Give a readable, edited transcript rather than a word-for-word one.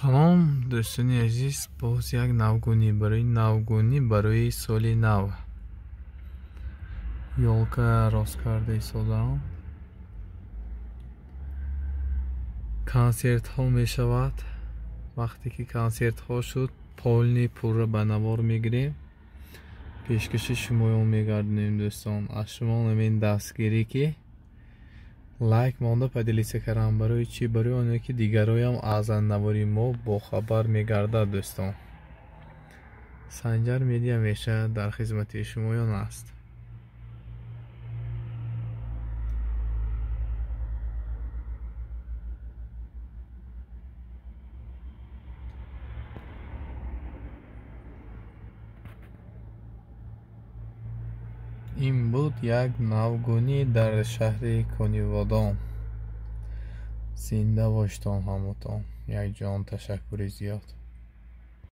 Салом, дӯстони азиз, боз як навгонӣ барои соли нав. Ёлка рост карда истодаам. Консертҳо мешавад. Вақте ки консертҳо шуд, полни пурра ба навор мегирем. Пешкаши шумоён мегардонем, дӯстон. Аз шумо ҳамин дастгирӣ ки лайк монда поделиться кардан. Барои чӣ? Барои оне ки дигароям аз навори мо бохабар мегардад, дӯстон. Санҷар Медиа ҳамеша дар хизмати шумоён аст. Ин буд як навгонӣ дар шаҳри Кониводом. Зинда боштон ҳамотон. Якҷон ташаккури зиёд.